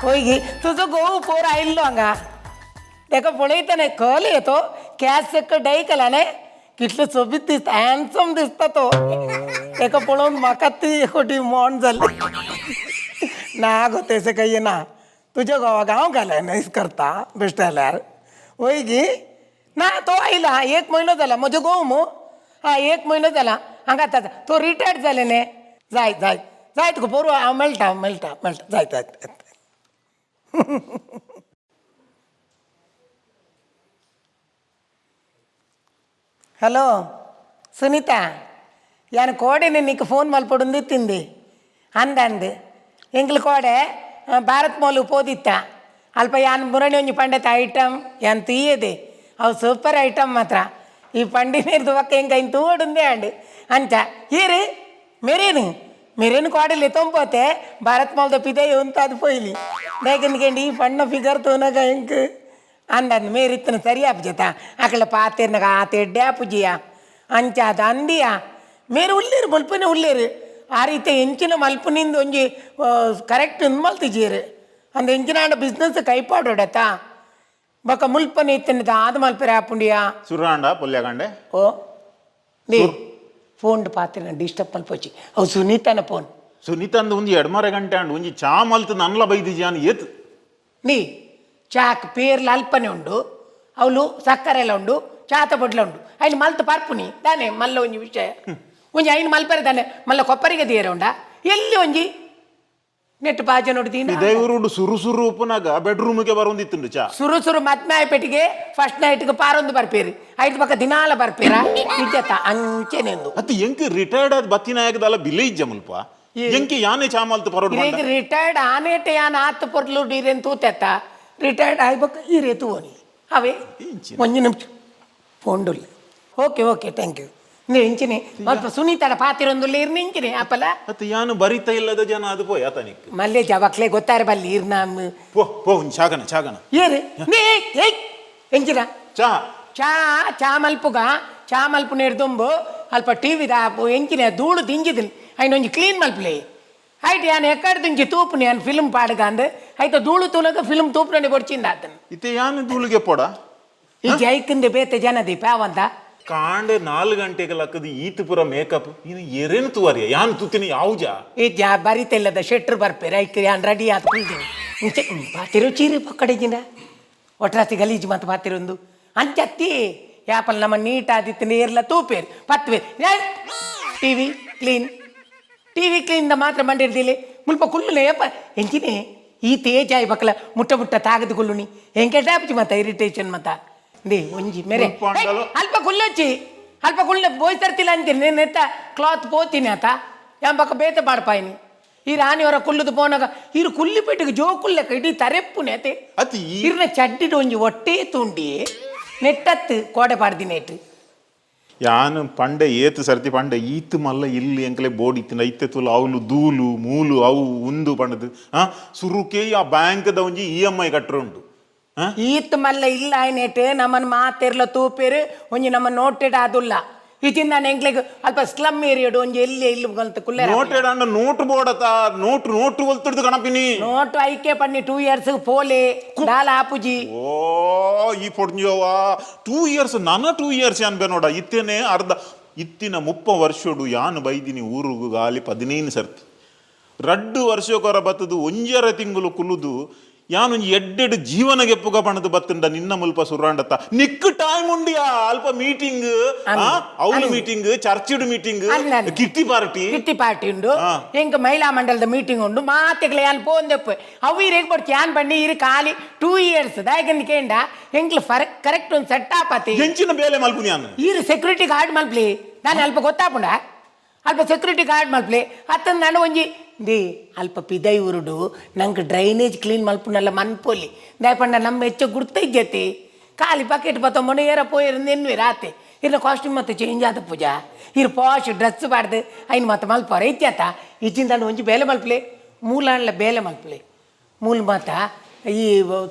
होय गी तुजो घोव पोर आयिल्लो हांगा, तेका पळयतना कल येतो केंस सक्क डाय केला न्ही, कितलो सोबीत दिसता, हँडसम दिसता तो. तेका पळोवन म्हाका ती एकटी मोण जाली. ना गो, तेसे काही ना, तुज्या घोवाक हांव घालय न्हय करता बेश्टें जाल्यार. वय गी ना, तो आयला एक म्हयनो जाला, म्हजो घोव मू. हा, एक म्हयनो जाला हांगा आतां, तो रिटायर्ड जाले न्ही. जाय जाय जाय तुका पोरवा हांव मेळटा मेळटा मेळटा, जाय जाय. ಹಲೋ ಸುನೀತಾ, ಯಾನ್ ಕೋಡೆನೆ ನಿಕ್ ಫೋನ್ ಮಲ್ಪೊಡುಂದು ತಿಂದೆ ಅಂದ ಅಂದ್ ಎಂಕ್ಲು ಕೋಡೆ ಭಾರತ್ ಮೋಲು ಪೋದಿತ್ತ. ಅಲ್ಪ ಯಾನ್ ಮುರಣಿ ಒಂಜಿ ಪಂಡೆತ ಐಟಮ್ ಯಾನ್ ತೀಯದೆ, ಅವು ಸೂಪರ್ ಐಟಮ್ ಮಾತ್ರ. ಈ ಪಂಡಿನೇರ್ದು ಬೊಕ್ಕ ಎಂಕ್ ಐನ್ ತೂವೊಡುಂದೇ ಆಂಡ್. ಅಂಚ ಈರ್ ಮೆರೇನು ಮೆರೇನು ಕೋಡೆ ಲೆತ್ತೊಂಪೋತೆ ಭಾರತ್ ಮಾಲ್ದ ಪಿದೈ ಉಂತಾದ್ ಪೋಯ್ಲಿ ದಾಯೆಗಂದ್ ಈ ಪಣ್ಣ ಫಿಗರ್ ತೂನಗ ಎಂಕ್ ಅಂದಂದು ಮೇರ್ ಇತ್ತನ ಸರಿ ಆಪುಜತ, ಅಕಲ ಪಾತೆರ್ನಗ ಆತ ಎಡ್ಡೆ ಆಪುಜಿಯ ಅಂಚ ಅದ ಅಂದಿಯ. ಮೇರ್ ಉಲ್ಲೇರು ಮಲ್ಪನೆ ಉಲ್ಲೇರು, ಆ ರೀತಿ ಎಂಚಿನ ಮಲ್ಪುನಿಂದ ಒಂಜಿ ಕರೆಕ್ಟ್ ಇಂದ್ ಮಲ್ತಿಜೀರು ಅಂದ್ ಎಂಚಿನ ಆಂಡ ಬಿಸ್ನೆಸ್ ಕೈಪಾಡೋಡತ ಬೊಕ ಮುಲ್ಪನೆ ಇತ್ತನ ದಾದ ಮಲ್ಪೆರೆ ಆಪುಂಡಿಯಾ. ಸುರಾಂಡ ಪೊಲ್ಯಗಂಡೆ. ಓ ನೇ ಫೋನ್ ಪಾತೆರ್ನ ಡಿಸ್ಟರ್ಬ್ ಮಲ್ಪೊಚ್ಚಿ, ಅವು ಸುನೀತನ ಫೋನ್. ಸುನೀತಂದು ಒಂಜಿ ಎಡ್ಮರೆ ಗಂಟೆ ಅಂಡ್ ಒಂಜಿ ಚಾ ಮಲ್ತು ನನ್ಲ ಬೈದಿಜಾನ್ ಏತ್. ನೀ ಚಾಕ್ ಪೇರ್ಲ ಅಲ್ಪನೆ ಉಂಡು, ಅವಳು ಸಕ್ಕರೆ ಎಲ್ಲ ಉಂಡು, ಚಾತ ಬೊಡ್ಲ ಉಂಡು, ಐನ್ ಮಲ್ತ್ ಪರ್ಪುನಿ ದಾನೆ ಮಲ್ಲ ಒಂಜಿ ವಿಷಯ ಒಂಜಿ ಐನ್ ಮಲ್ಪರೆ ದಾನೆ ಮಲ್ಲ ಕೊಪ್ಪರಿಗೆ ತೀರ ಉಂಡ ಎಲ್ಲಿ ಒಂಜಿ ನೆಟ್ ಬಾಜನೊಡು ದೀನ. ಇದೇ ಊರುಡು ಸುರು ಸುರು ಉಪ್ಪುನಾಗ ಬೆಡ್ರೂಮ್ಗೆ ಬರೊಂದಿತ್ತುಂಡು ಚಾ. ಸುರು ಸುರು ಮದ್ಮೆ ಪೆಟ್ಟಿಗೆ ಫಸ್ಟ್ ನೈಟ್ಗೆ ಪಾರೊಂದು ಬರ್ಪೇರಿ, ಐದು ಪಕ್ಕ ದಿನಾಲ ಬರ್ಪೇರಾ ಇಜ್ಜತ್ತ ಅಂಚೆನೆಂದು. ಅತ್ತ ಎಂಕ್ ರಿಟೈರ್ಡ್ ಆದ್ ಬತ್ತಿನಾಯಕದಲ್ಲ ಬಿಲೆ ಇಜ್ಜ ಮುಲ್ಪ, ಎಂಕ್ ಯಾನೆ ಚಾ ಮಲ್ತು ಪರೋಡು. ಈಗ ರಿಟೈರ್ಡ್ ಆನೇಟೆ ಯಾನ್ ಆತ್ ಪೊರ್ಲು ಡೀರೆನ್ ತೂತೆತ್ತ, ರಿಟೈರ್ಡ್ ಆಯ್ಬಕ್ ಈ ರೇ ತೂವನಿ ಅವೇ. ಇಂಚಿನ. ಒಂಜಿ ನಿಮಿಷ ಫೋನ್ಡುಲ್ಲ. Okay okay thank you. ನೀವು ಇಂಚಿನಿ ಅಲ್ಪ ಸುನೀತಡ ಪಾತಿರೊಂದುಲ್ಲ ಇರ್ನ ಇಂಚಿನಿ ಅಪ್ಪಲ. ಅತ್ತ ಯಾನು ಬರಿತ ಇಲ್ಲದ ಜನ ಅದು ಪೋಯ್ ಆತನಿಕ್. ಮಲ್ಲೆ ಜವಾಕ್ಲೆ ಗೊತ್ತಾರೆ ಬಲ್ಲಿ ಇರ್ನ. ಪೋ ಪೋ ಒಂಜಿ ಚಾಗನ ಚಾಗನ. ಏರು ನೀ ಏಯ್ ಎಂಚಿನ? ಚಾ. ಚಾ ಚಾ ಮಲ್ಪುಗ, ಚಾ ಮಲ್ಪು ದುಂಬು ಅಲ್ಪ ಟಿ ವಿದ ಎಂಚಿನ ಧೂಳು ದಿಂಜಿದಿನಿ, ಐನ್ ಒಂಜಿ ಕ್ಲೀನ್ ಮಲ್ಪುಲೆ. ಐಟ್ ಯಾನ್ ಎಕ್ಕಡ್ ದಿಂಜಿ ತೂಪುನಿ, ಯಾನ್ ಫಿಲ್ಮ್ ಪಾಡ್ಗ ಅಂದ್ ಐತ ಧೂಳು ತೂನಗ ಫಿಲ್ಮ್ ತೂಪುನನೆ ಬೊಡ್ಚಿಂದ ಆತನ. ಇತ್ತೆ ಯಾನು ಧೂಳುಗೆ ಪೋಡ? ಈ ಜೈಕಿಂದ ಬೇತೆ ಜನದಿ ಪ್ಯಾವಂತ. ಕಾಂಡೆ 4 ಗಂಟೆಗೆ ಲಕ್ಕದು ಈತ ಪೂರ ಮೇಕಪ್ ಇನ್ನು ಎರೇನು ತೂವರಿಯ ಯಾನ್ ತೂತಿನಿ ಯಾವುಜ. ಈ ಜಾ ಬರಿತೆಲ್ಲದ ಶೆಟ್ರು ಬರ್ಪೇರು, ಐಕ್ ಯಾನ್ ರೆಡಿ ಆದ್ ಕುಲ್ದಿನಿ. ಇಂಚೆ ಪಾತಿರು ಚೀರಿ ಪಕ್ಕಡೆಗಿನ ಒಟ್ರಾಸಿ ಗಲೀಜು ಮತ್ತು ಪಾತಿರೊಂದು ಅಂಚತ್ತಿ ಯಾಪಲ್ ನಮ್ಮ neat ಆದಿತ್ತು ನೀರ್ಲ ತೂಪೇರು ಪತ್ವೇರು. TV clean, TV clean ಮಾತ್ರ ಮಂಡಿರ್ದಿಲ್ಲ ಮುಲ್ಪ ಕುಲ್ಲುನೆ ಯಪ್ಪ ಎಂಚಿನೇ ಈ ತೇಜಾಯಿ ಬಕ್ಲ ಮುಟ್ಟ ಮುಟ್ಟ ತಾಗದು ಕುಲ್ಲುನಿ ಎಂಕೆ ಡ್ಯಾಪುಜಿ ಮತ್ತ ಇರಿಟೇಷನ್ ಮತ್ತ they ಒಂಜಿ ಮೇರೆ. ಮುಲ್ಪ ಅಂಡಲ. ಏಯ್, ಅಲ್ಪ ಕುಲ್ಲೊಚ್ಚಿ ಅಲ್ಪ ಕುಲ್ಲ ಬೋಯ್ ತರ್ತಿಲ್ಲ ಅಂತೀನಿ ನೆತ್ತ ಕ್ಲಾತ್ ಪೋತೀನಿ ಆತ ಯಾನ್ ಬಕ್ಕ ಬೇತೆ ಪಾಡ್ಪಾಯಿನಿ. ಈ ರಾಣಿಯವರ ಕುಲ್ಲುದು ಪೋನಾಗ ಇರು ಕುಲ್ಲಿ ಪೆಟ್ಟಿಗೆ ಜೋ ಕುಲ್ಲಕ ಇಡೀ ತರೆಪ್ಪುನೆ ಅತೆ. ಅತಿ ಈ ಇರ್ನ ಚಡ್ಡಿಡ್ ಒಂಜಿ ಒಟ್ಟೆ ತುಂಡಿ ನೆಟ್ಟತ್ತು ಕೋಡೆ ಪಾಡ್ದಿನೇಟ್. ಯಾನು ಪಂಡೆ ಏತು ಸರ್ತಿ ಪಂಡೆ ಈತ್ ಮಲ್ಲ ಇಲ್ಲಿ ಎಂಕಲೆ ಬೋರ್ಡ್ ಇತ್ತಿನ ಇತ್ತೆ ತುಲು ಅವಲು ದೂಲು ಮೂಲು ಅವು ಉಂದು ಪಂಡದು ಆ ಸುರುಕೆ ಆ ಬ್ಯಾಂಕ್ದ ಒಂಜಿ E M I ಕಟ್ಟರುಂಡು ಆ. ಈತ್ ಮಲ್ಲ ಇಲ್ಲ ಆಯ್ನೇಟ್ ನಮ್ಮನ್ ಮಾತೆರ್ಲ ತೂಪೇರು ಒಂಜಿ ನಮ್ಮ ನೋಟೆಡ್ ಆದುಲ್ಲ ಇಚಿಂದ ಎಂಕ್ಲೆಗ್ ಅಲ್ಪ ಸ್ಲಮ್ ಏರಿಯಾಡು ಒಂಜಿ ಎಲ್ಲಿ ಇಲ್ಲಿ ಕುಲ್ಲ. ನೋಟೆಡ್ ಅಂಡ ನೋಟ್ ಬೋರ್ಡ್ ಅತ ನೋಟ್ ನೋಟ್ ಒಲ್ತುಡ್ದು ಕಣಪಿನಿ. ನೋಟು ಐಕೆ ಪನ್ನಿ 2 ಇಯರ್ಸ್ ಪೋಲೆ ದಾಲ ಆಪುಜಿ. ಓ ಈ ಪೊಡ್ಂಜೋವಾ 2 ಇಯರ್ಸ್ ನನ 2 ಇಯರ್ಸ್ ಯಾನ್ ಬೇನೋಡ ಇತ್ತೇನೆ ಅರ್ಧ ಇತ್ತಿನ 30 ವರ್ಷಡು ಯಾನು ಬೈದಿನಿ ಊರುಗು ಗಾಲಿ 15 ಸರ್ತಿ ರಡ್ಡು ವರ್ಷಕೊರ ಬತ್ತದು ಒಂಜರ ತಿಂಗಳು ಕುಲುದು ಯಾನೊಂಜಿ ಎಡ್ಡೆಡ್ ಜೀವನ ಗೆಪ್ಪುಗ ಪಣದು ಬತ್ತುಂಡ ನಿನ್ನ ಮುಲ್ಪ ಸುರಾಂಡತ್ತ ನಿಕ್ ಟೈಮ್ ಉಂಡಿಯಾ ಅಲ್ಪ ಮೀಟಿಂಗ್ ಅವಳು ಮೀಟಿಂಗ್ ಚರ್ಚಿಡ್ ಮೀಟಿಂಗ್. ಅಲ್ಲ, ಅಲ್ಲ. Kitty party. Kitty party ಉಂಡು. ಆ. ಎಂಕ್ ಮಹಿಳಾ ಮಂಡಲದ ಮೀಟಿಂಗ್ ಉಂಡು ಮಾತೆಗ್ಲ ಯಾನ್ ಪೋಂದೆಪ್ಪು ಅವು ಇರೇಗ್ ಬಡ್ತಿ ಯಾನ್ ಬಣ್ಣಿ ಇರು ಖಾಲಿ 2 ಇಯರ್ಸ್ ದಾಯಕಂದ್ ಕೇಂಡ ಎಂಕ್ಲ ಫರಕ್ ಕರೆಕ್ಟ್ ಒಂದು ಸೆಟ್ ಆಪತಿ. ಎಂಚಿನ ಬೇಲೆ ಮಲ್ಪುನಿ ಯಾನು? ಈರು ಸೆಕ್ಯೂರಿಟಿ ಗಾರ್ಡ್ ಮಲ್ಪ್ಲಿ, ನಾನು ಅಲ್ಪ ಗೊತ್ತಾಪುಂಡ ಅಲ್ಪ ಸೆಕ್ಯೂರಿಟಿ ಗಾರ್ಡ್ ಮಲ್ಪ್ಲಿ ಅತ್ತಂದು ನಾನು ಒಂಜಿ the ಅಲ್ಪ ಪಿದೈ ಊರುಡು ನಂಗೆ ಡ್ರೈನೇಜ್ ಕ್ಲೀನ್ ಮಲ್ಪುನಲ್ಲ ಮನ್ಪೊಲಿ ದಾಯಪಂಡ ನಮ್ಮ ಹೆಚ್ಚ ಗುರ್ತ ಇಜ್ಜತಿ ಖಾಲಿ ಬಕೆಟ್ ಬತ್ತೊಂಬಣ ಏರ ಪೋಯಿರು ನಿನ್ವೆ ರಾತೆ ಇರ್ನ ಕಾಸ್ಟ್ಯೂಮ್ ಮತ್ತೆ ಚೇಂಜ್ ಆದ ಪೂಜಾ ಇರು ಪಾಶ್ ಡ್ರೆಸ್ ಬಾಡ್ದು ಐನ್ ಮತ್ತೆ ಮಲ್ಪರ ಇತ್ಯಾತ ಇಚ್ಚಿಂದ ಒಂಜಿ ಬೇಲೆ ಮಲ್ಪ್ಲೆ ಮೂಲಾಂಡ್ಲ ಬೇಲೆ ಮಲ್ಪ್ಲೆ ಮೂಲ ಮಾತ ಈ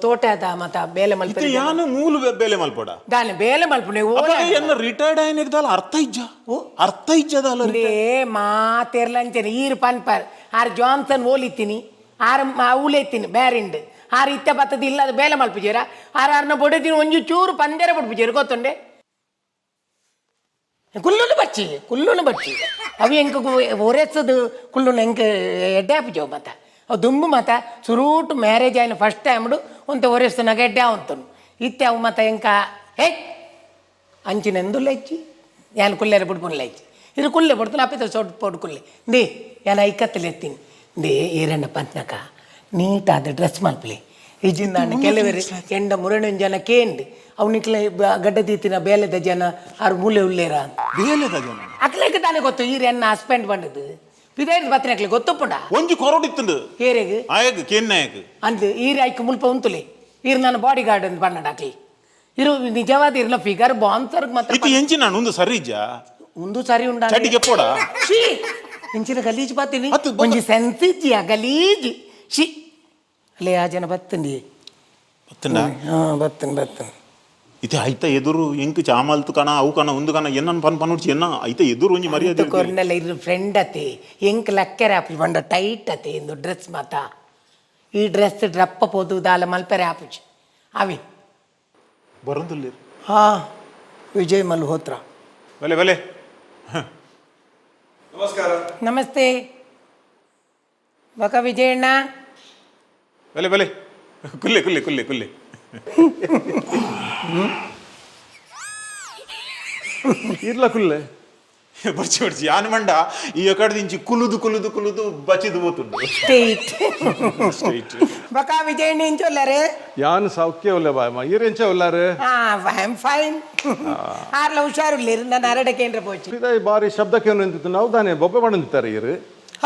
ತೋಟದ ಮತ ಬೇಲೆ ಇತ್ತೆ ಮಲ್ಪಲೆ. ಯಾನು ಮೂಲು ಬೇಲೆ ಮಲ್ಪೋಡ? ದಾನೆ ಬೇಲೆ ಮಲ್ಪುನೆ ಓಲ. ಎನ್ನ ರಿಟೈರ್ಡ್ ಆಯ್ನಿಗ್ದಾಲ ಅರ್ಥ ಇಜ್ಜ ಅರ್ಥ ಇಜ್ಜದಾಲ. ಲೇ ಮಾತೆರ್ಲಂಚನೆ ಈರ್ ಪನ್ಪರ್ ಆರ್ ಜಾನ್ಸನ್ ಓಲಿತ್ತೀನಿ ಆರು ಊಲೆತ್ತಿನ ಬ್ಯಾರಿಂಡ್ ಆರು ಇತ್ತೆ ಬತ್ತದ ಇಲ್ಲದ ಬೇಲೆ ಮಲ್ಪುಜೇರ. ಆರು ಆರ್ನ ಬೊಡೆದಿನ ಒಂಜಿ ಚೂರು ಪಂದೆರ ಬುಡ್ಪುಜೇರು, ಗೊತ್ತುಂಡೆ? ಕುಲ್ಲುನು ಬಚ್ಚಿ, ಕುಲ್ಲುನು ಬಚ್ಚಿ. ಅವು ಎಂಕ್ ಒರೆಸದು ಕುಲ್ಲುನು ಎಂಕ್ ಎಡ್ಡೆ ಆಪುಜವು ಮತ್ತ. ಅವು ದುಂಬು ಮತ ಸುರೂಟು ಮ್ಯಾರೇಜ್ ಆಯಿನ ಫಸ್ಟ್ ಟೈಮ್ಡು ಒಂತೆ ಒರೆಸ್ತನಾಗ ಎಡ್ಡೆ ಆವಂತನು ಇತ್ತೆ. ಅವು ಮತ ಎಂಕ ಹೇ ಅಂಚಿನೆಂದುಲ್ಲ ಇಚ್ಚಿ. ಯಾನ್ ಕುಲ್ಲೆರೆ ಬುಡ್ಪುನ್ಲ ಇಚ್ಚಿ. ಇದು ಕುಲ್ಲೆ ಬಡ್ತನ ಅಪ್ಪಿತ ಸೊಡ್ ಪೊಡು ಕುಲ್ಲೆ they. ಯಾನ್ ಐಕತ್ತಲೆ ಎತ್ತೀನಿ they. ಏರಣ್ಣ ಪಂತನಕ ನೀಟಾದ ಡ್ರೆಸ್ ಮಲ್ಪಲೆ ಇಜ್ಜಿಂದಾಂಡ ಕೆಲವರು ಎಂಡ ಮುರಣಿ ಜನ ಕೇಂಡ್ ಅವು ನಿಕ್ಲೆ ಗಡ್ಡ ದೀತಿನ ಬೇಲೆದ ಜನ ಆರು ಮೂಲೆ ಉಲ್ಲೇರ. ಬೇಲೆದ ಜನ? ಅಕ್ಲೆಗ್ ತಾನೇ ಗೊತ್ತು ಈರ್ ಎನ್ನ ಹಸ್ಬೆಂಡ್ ಬಂದದ್ದು. ಪಿದಾಯ್ದು ಬತ್ತಿನ ಅಕ್ಲೆ ಗೊತ್ತುಪ್ಪುಂಡ? ಒಂಜಿ ಕೊರಡಿತ್ತುಂಡು. ಏರೆಗ್? ಆಯಗ್, ಕೆನ್ನಾಯಗ್. ಅಂದ್ ಈರ್ ಐಕ್ ಮುಲ್ಪ ಉಂತುಲೆ, ಈರ್ ನನ್ನ ಬಾಡಿ ಗಾರ್ಡ್ ಅಂತ ಬಣ್ಣಡ ಅಕ್ಲಿ. ಇರು ನಿಜವಾದ ಇರ್ನ ಫಿಗರ್ ಬಾನ್ಸರ್ಗ್ ಮಾತ್ರ. ಇತ್ತೆ ಎಂಚಿನ ಉಂದು ಸರಿ ಇಜ್ಜಾ? ಉಂದು ಸರಿ ಉಂಡ. ಚಟಿಗೆ ಪೋಡ. She, ಇಂಚಿನ ಗಲೀಜ್ ಬಾತೀನಿ. ಅತ್ತು ಒಂಜಿ ಸೆನ್ಸ್ ಇಜ್ಜಿಯಾ, ಗಲೀಜ್ she. ಅಲ್ಲೇ ಆ ಜನ ಬತ್ತಂಡಿ. ಬತ್ತುಂಡ? ಹಾ, ಬತ್ತನ್ ಬತ್ತನ್. ಇತ್ತೆ ಐತ ಎದುರು ಎಂಕ್ ಚಾಮಲ್ತು ಕಣ, ಅವು ಕಣ, ಉಂದು ಕಣ, ಎನ್ನನ್ ಪನ್ ಪನ್ನುಡ್ಚಿ ಎನ್ನ ಐತ ಎದುರು ಒಂಜಿ ಮರ್ಯಾದೆ ಇರ್ತಿಲ್ಲ. ಕೊರ್ನೆಲ್ಲ ಇರು ಫ್ರೆಂಡ್ ಅತಿ. ಎಂಕ್ ಲಕ್ಕೆರೆ ಆಪುಜಿ ಬಂಡ ಟೈಟ್ ಅತಿ ಇಂದು ಡ್ರೆಸ್ ಮಾತ. ಈ ಡ್ರೆಸ್ ಡ್ರಪ್ಪ ಪೋದು ದಾಲ ಮಲ್ಪೆರೆ ಆಪುಜಿ ಅವಿ. ಬರೊಂದುಲ್ಲೆರ್. ಹಾ, ವಿಜಯ್ ಮಲ್ಹೋತ್ರ. ಬಲೆ ಬಲೆ. ನಮಸ್ಕಾರ. ನಮಸ್ತೆ ಬಕ ವಿಜಯಣ್ಣ. ಬಲೆ ಬಲೆ, ಕುಲ್ಲೆ ಕುಲ್ಲೆ ಕುಲ್ಲೆ ಕುಲ್ಲೆ. ಇರ್ಲ ಕುಲ್ಲೆ. ಬರ್ಚಿ ಬರ್ಚಿ. ಯಾನ್ ಮಂಡ ಈ ಎಕಡ್ದಿಂಚಿ ಕುಲುದು ಕುಲುದು ಕುಲುದು ಬಚಿದು ಪೋತುಂಡು. ಸ್ಟೇಟ್. ಸ್ಟ್ರೈಟ್. ಬಕ ವಿಜಯಣ್ಣ, ಇಂಚೊಲ್ಲರೆ? ಯಾನ್ ಸೌಖ್ಯ ಉಲ್ಲ ಬಾಯಮ್ಮ, ಈರೆಂಚ ಉಲ್ಲಾರು? ಹಾ, I am fine. ಆರ್ಲ ಹುಷಾರುಲ್ಲೇರು. ನಾನು ಅರಡ ಕೇಂದ್ರ ಪೋಚಿ. ಇದಾಯಿ ಬಾರಿ ಶಬ್ದಕ್ಕೆ ನಿಂತಿತ್ತು ನಾವು ದಾನೆ ಬೊಬ್ಬೆ ಮಾಡಿರ್ತಾರೆ ಇರು.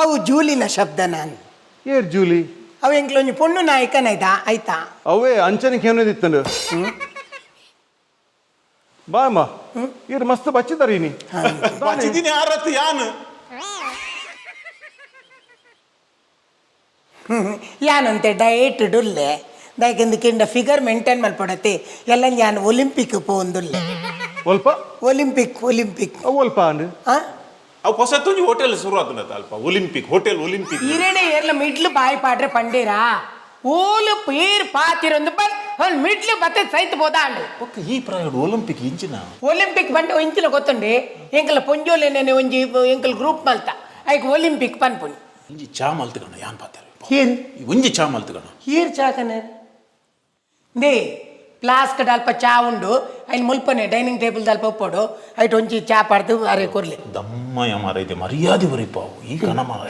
ಅವು ಜೂಲಿನ ಶಬ್ದ ನಾನು. ಏರ್ ಜೂಲಿ? ಅವು ಎಂಕ್ಲೊಂಜಿ ಪೊಣ್ಣು ನಾಯಕನ ಆಯ್ತಾ ಆಯ್ತಾ. ಅವೇ ಅಂಚನೆ ಕೇನಿತ್ತು ಬಾಯಮ್ಮ. ಇರ್ ಮಸ್ತ್ ಬಚ್ಚಿದಾರೆ ಇನಿ. ಬಚಿದಿನಿ ಆರತ್ ಯಾನ್. ಯಾನಂತೆ ಡಯಟ್ ಡುಲ್ಲೆ ದಾಯಕೆಂದು ಕಿಂಡ ಫಿಗರ್ ಮೇಂಟೈನ್ ಮಲ್ಪಡತ್ತೆ ಎಲ್ಲ. ಯಾನ್ ಒಲಿಂಪಿಕ್ ಪೋಂದುಲ್ಲೆ. ಒಲ್ಪ? Olympic, Olympic. ಅವು ಒಲ್ಪ ಅಂಡ್? ಆ. ಅವು ಹೊಸತೊಂಜಿ ಹೋಟೆಲ್ ಶುರು ಆತುಂಡತ ಅಲ್ಪ, Olympic hotel, Olympic. ಈರೇನೆ ಏರ್ಲ ಮಿಡ್ಲು ಬಾಯಿ ಪಾಡ್ರೆ ಪಂಡೇರಾ ಓಲು ಪೇರ್ ಪಾತಿರೊಂದು ಬಲ್ ಅವ್ನು ಮಿಡ್ಲು ಬತ್ತೆ ಸೈತ್ ಬೋದಾಂಡು. ಬೊಕ್ಕ ಈ ಪ್ರಾಯಡ್ ಒಲಿಂಪಿಕ್ ಇಂಚಿನ? ಒಲಿಂಪಿಕ್ ಬಂಡ ಇಂಚಿನ ಗೊತ್ತುಂಡೆ? ಎಂಕಲ ಪೊಂಜೋಲೆನೆ ಒಂಜಿ ಎಂಕಲ್ ಗ್ರೂಪ್ ಮಲ್ತ, ಐಕ್ ಒಲಿಂಪಿಕ್ ಪನ್ಪುನಿ. ಒಂಜಿ ಚಾ ಮಲ್ತುಗಣ ಯಾನ್ ಪಾತೆರ. ಏರ್? ಒಂಜಿ ಚಾ ಮಲ್ತುಗಣ. ಏರ್ ಚಾಕನೆ they? Flask ಅಲ್ಪ ಚಾ ಉಂಡು. ಐನ್ ಮುಲ್ಪನೆ ಡೈನಿಂಗ್ ಟೇಬಲ್ ದಲ್ಪ ಉಪ್ಪೋಡು. ಐಟ್ ಒಂಜಿ ಚಾ ಪಾಡ್ದು ಅರೆ ಕೊರ್ಲೆ. ದಮ್ಮಯ ಮಾರ ಇದೆ, ಮರ್ಯಾದೆ ಬರಿಪಾವು ಈ ಕಣ ಮಾರ.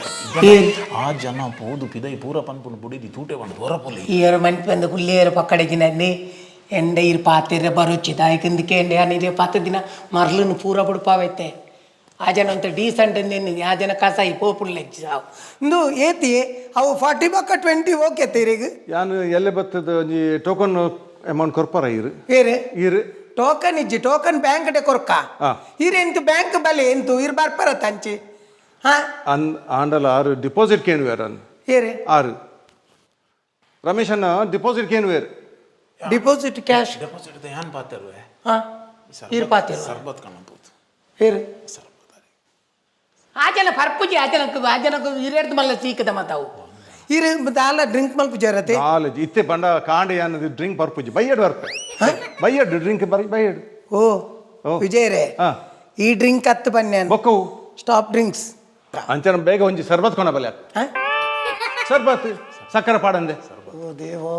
ಏರ್? ಆ ಜನ ಪೋದು ಪಿದೈ ಪೂರ ಪನ್ಪುನು ಬುಡಿದಿ ತೂಟೆ ಬಂದು ಹೊರ ಪೊಲಿ. ಈಯರು ಮನ್ಪು ಬಂದು ಕುಲ್ಲೇರು ಪಕ್ಕಡೆಗಿನಲ್ಲಿ ಎಂಡ ಇರು ಪಾತಿರ ಬರೋಚಿ ದಾಯಕಿಂದಕ್ಕೆ ಎಂಡೆ ಇದೆ ಪತ್ತು ದಿನ ಮರ್ಲನ್ನು ಪೂರ ಬುಡ್ಪಾವೈತೆ. ಆ ಜನ ಅಂತ ಡೀಸೆಂಟ್ ನಿನ್ನ ಆ ಜನ ಕಸಾಯಿ ಪೋಪುಳ್ಳೆಚ್ಚಿ ಸಾವು ಇಂದು ಏತಿ ಅವು 40 ಬಕ್ಕ 20 ಓಕೆ ತೀರಿಗೆ. ಯಾನ್ ಎಲ್ಲೆ ಬತ್ತದ ಒಂಜಿ ಟೋಕನ್ ಅಮೌಂಟ್ ಕೊರ್ಪಾರ ಇರು? ಏರು? ಇರು. ಟೋಕನ್ ಇಜ್ಜಿ, ಟೋಕನ್ ಬ್ಯಾಂಕ್ ಡೆ ಕೊರ್ಕ. ಆ. ಇರ್ ಎಂತು ಬ್ಯಾಂಕ್ ಬಲೆ ಎಂತು ಇರ್ ಬರ್ಪರ ತಂಚಿ ಹಾ. ಅನ್ ಆಂಡಲ ಆರು ಡಿಪಾಸಿಟ್ ಕೇನುವೇರ್ ಅನ್. ಏರು? ಆರು ರಮೇಶ್ ಅಣ್ಣ ಡಿಪಾಸಿಟ್ ಕೇನುವೇರ್. Deposit cash. Deposit ಯಾನ್ ಪಾತೆರುವೆ. ಹಾ, ಇರ್ ಪಾತಿರ. ಸರ್ಬತ್ ಕಣ ಪೋತು. ಏರು? ಸರ್ಬತ್. ಆ ಜನ ಪರ್ಪುಜಿ, ಆ ಜನಕ್ಕೆ ಆ ಜನಕ್ಕೆ ಇರೇರ್ದು ಮಲ್ಲ ಸೀಕದ ಮತ್ತಾವು ಇರು ದಾಲ ಡ್ರಿಂಕ್ ಮಲ್ಪ ಜರತೆ. ಕಾಲೇಜ್ ಇತ್ತೆ ಬಂಡ ಕಾಂಡೆ ಯಾನ್ ಡ್ರಿಂಕ್ ಬರ್ಪುಜಿ, ಬೈಯಡ್ ಬರ್ಪೆ, ಬೈಯಡ್ ಡ್ರಿಂಕ್ ಬರಿ ಬೈಯಡ್. ಓ. ಓ. ವಿಜಯರೇ. ಹಾ. ಈ ಡ್ರಿಂಕ್ ಹತ್ತು ಬನ್ನಿ. ಬೊಕ್ಕವು? Stop drinks. ಅಂಚನ ಬೇಗ ಒಂಜಿ ಸರ್ಬತ್ ಕೊಣ ಬಲೆ. ಸರ್ಬತ್ ಸಕ್ಕರೆ ಪಾಡಂದೆ. ಓ ದೇವೋ,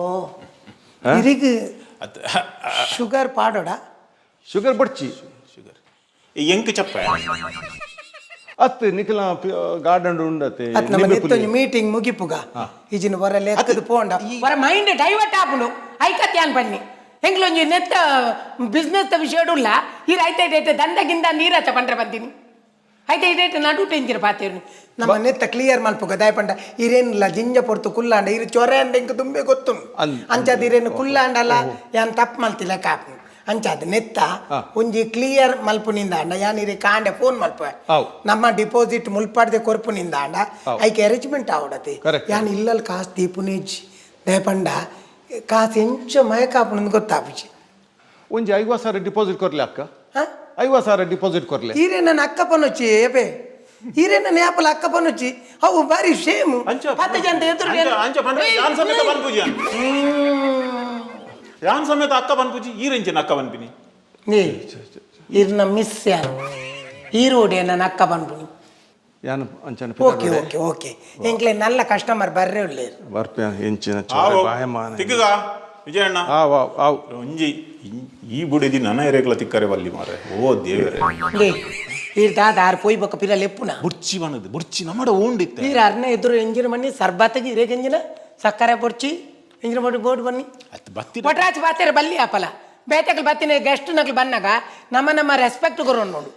ಇರಿಗ್ ಅತ್. ಶುಗರ್ ಪಾಡೋಡ. ಶುಗರ್ ಬಡ್ಚಿ. ಶುಗರ್ ಎಂಕ್ ಚಪ್ಪೆ. ಅತ್ ನಿಖಲ ಗಾರ್ಡನ್ ಉಂಡತೆ. ಅತ್ ನಮ್ಮ ನೆತ್ತೊಂಜಿ ಮೀಟಿಂಗ್ ಮುಗಿಪುಗ. ಈಜಿನ ಹೊರ ಲೆಕ್ಕದ ಪೋಂಡ ಹೊರ ಮೈಂಡ್ ಡೈವರ್ಟ್ ಆಪುಂಡು. ಐಕತ್ ಯಾನ್ ಬನ್ನಿ ಎಂಗ್ಲೊಂಜಿ ನೆತ್ತ ಬಿಸ್ನೆಸ್ ವಿಷಯ ಉಲ್ಲ. ಈ ಐತೆ ಐತೆ ದಂಡ ಗಿಂದ ನೀರತ್ತ ಪಂಡ್ರೆ ಬಂದಿನಿ. ಐತೆ ಐತೆ ನಡು ಟೆಂಚಿನ ಪಾತೇರು ನಮ್ಮ ನೆತ್ತ ಕ್ಲಿಯರ್ ಮಲ್ಪುಗ. ದಾಯಪಂಡ ಇರೇನಿಲ್ಲ ಜಿಂಜ ಪೊರ್ತು ಕುಲ್ಲಾಂಡ ಇರು ಚೊರೆ ಅಂಡ ಇಂಕ ತುಂಬೆ ಗೊತ್ತು. ಅಂಚಾದ ಇರೇನು ಕುಲ್ಲಾಂಡಲ್ಲ ಯಾನ್ ತಪ್ಪು ಮಲ್ತಿಲ್ಲ ಕಾಪು. ಅಂಚಾದ ನೆತ್ತ ಒಂಜಿ ಕ್ಲಿಯರ್ ಮಲ್ಪುನಿಂದ ಅಂಡ ಯಾನ್ ಇರೆ ಕಾಂಡೆ ಫೋನ್ ಮಲ್ಪ. ಅವ್. ನಮ್ಮ ಡಿಪಾಸಿಟ್ ಮುಲ್ಪಾಡ್ದೆ ಕೊರ್ಪುನಿಂದ ಅಂಡ ಐಕೆ ಅರೇಂಜ್ಮೆಂಟ್ ಆವಡತಿ. Correct. ಯಾನ್ ಇಲ್ಲಲ್ ಕಾಸು ದೀಪುನೇಜ್ ದಯಪಂಡ ಕಾಸು ಎಂಚ ಮಯಕಾಪುನಂದು ಗೊತ್ತಾಪುಜಿ. ಒಂಜಿ 50,000 ಡಿಪಾಸಿಟ್ ಕೊರ್ಲೆ ಅಕ್ಕ. ಹಾ. 50,000 ಡಿಪಾಸಿಟ್ ಕೊರ್ಲೆ. ಈರೆ ನನ್ನ ಅಕ್ಕ ಪನೊಚ್ಚಿ ಏಪೆ. ಈರೇನ ನ್ಯಾಪಲ ಅಕ್ಕ ಪನುಚಿ ಅವು ಬಾರಿ ಶೇಮು. ಅಂಚ. ಪತ್ತು ಜನ ಎದುರು. ಅಂಚ ಅಂಚ ಪಂಡ ಯಾನ್ ಸಮೇತ ಪನ್ಪುಜಿ ಯಾನ್. ಯಾನ್ ಸಮೇತ ಅಕ್ಕ ಪನ್ಪುಜಿ. ಈರೆಂಚಿನ ಅಕ್ಕ ಪನ್ಪಿನಿ? ಇರ್ನ ಮಿಸ್ ಯಾನ್ ಈರೋಡೆ ನನ್ನ ಅಕ್ಕ ಪನ್ಪುನಿ. ಯಾನ್ ಅಂಚನೆ. Okay okay okay, ಎಂಕ್ಲೆ ನಲ್ಲ ಕಸ್ಟಮರ್ ಬರ್ರೆ ಉಳ್ಳೇರು. ಬರ್ಪೆ ಎಂಚಿನ ಆವು. ಬಾಯಮಾನ. ತಿಕ್ಕುಗ ವಿಜಯಣ್ಣ. ಆವ್ ಆವ್ ಆವ್. ಒಂಜಿ ಈ ಬುಡೆದಿ ನನ ಎರೆಗ್ಲ ತಿಕ್ಕರೆ ಬಲ್ಲಿ ಮಾರೆ, ಓ ದೇವರೇ. ಲೇ, ಈರ್ ದಾದ ಆರ್ ಪೋಯ್ ಬೊಕ್ಕ ಪಿರ ಲೆಪ್ಪುನ. ಬುರ್ಚಿ ಬನದು ಬುರ್ಚಿ ನಮ್ಮಡ ಉಂಡಿತ್ತೆ. ಈರ್ ಅರ್ನ ಎದುರು ಎಂಜಿನ ಬನ್ನಿ ಸರ್ಬತ್ತಿಗೆ ಇರೇಗ್ ಎಂಜಿನ ಸಕ್ಕರೆ ಬೊಡ್ಚಿ ಎಂಜಿನ ಬೋರ್ಡ್ ಬೋರ್ಡ್ ಬನ್ನಿ. ಅತ್ ಬತ್ತಿ. ಒಟ್ರಾಚ್ ಬಾತೇರೆ ಬಲ್ಲಿ ಆಪಲ ಬೇತೆಗಳು ಬತ್ತಿನ ಗೆಸ್ಟ್ ನಕ್ಲು ಬನ್ನಾಗ ನಮ್ಮ ನಮ್ಮ ರೆಸ್ಪೆಕ್ಟ್ ಕೊರೋನ್ ನೋಡು.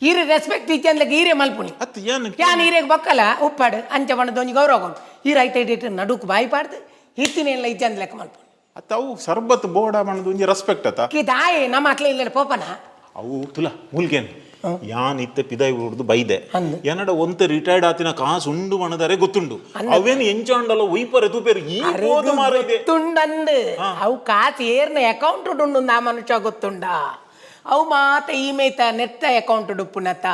ಈರೆ ರೆಸ್ಪೆಕ್ಟ್ ಇಚ್ಚೆ ಅಂದ್ಲಕ್ಕೆ ಈರೆ ಮಲ್ಪುನಿ. ಅತ್ ಏನ್? ಯಾನ್ ಈರೆಗ್ ಬೊಕ್ಕಲ ಉಪ್ಪಾಡು ಅಂಚ ಬಣ್ಣದ ಒಂಜಿ ಗೌರವ ಕೊಡು. ಈರ್ ಐತ ಇಟ್ಟು ನಡುಕು ಬಾಯಿ ಪಾಡ್ದು ಇತ್ತಿನ ಎಲ್ಲ ಇಜ್ಜೆ ಅಂದ್ಲೆಕ್ಕ ಮಲ್ಪುನಿ. ಅತ್ತ ಅವು ಸರ್ಬತ್ ಬೋಡ ಬಣ್ಣದ ಒಂಜಿ ರೆಸ್ಪೆಕ್ಟ್ ಅತ್ತ. ಕಿ ದಾಯೆ ನಮ್ಮ ಅಕ್ಲೆ ಇಲ್ಲ ಪೋಪನ. ಅವು ತುಲ ಮೂಲ್ಗೇನ್ ಯಾನ್ ಇತ್ತೆ ಪಿದಾಯಿ ಹುಡ್ದು ಬೈದೆ. ಅಂದ್. ಎನ್ನಡ ಒಂತೆ ರಿಟೈರ್ಡ್ ಆತಿನ ಕಾಸು ಉಂಡು ಮಣದರೆ ಗೊತ್ತುಂಡು. ಅವೇನು ಎಂಚಾಂಡಲ ಒಯ್ಪರೆ ತೂಪೇರು ಈ ಪೋದು ಮಾರ ಇದೆ. ಗೊತ್ತುಂಡಂದು ಅವು ಕಾಸು ಏರ್ನ ಅಕೌಂಟ್ ಉಂಡು ನಾ ಮನುಷ್ಯ ಗೊತ್ತುಂಡ. ಅವು ಮಾತ ಈಮೇತ ನೆತ್ತ ಅಕೌಂಟ್ ಉಪ್ಪುನತ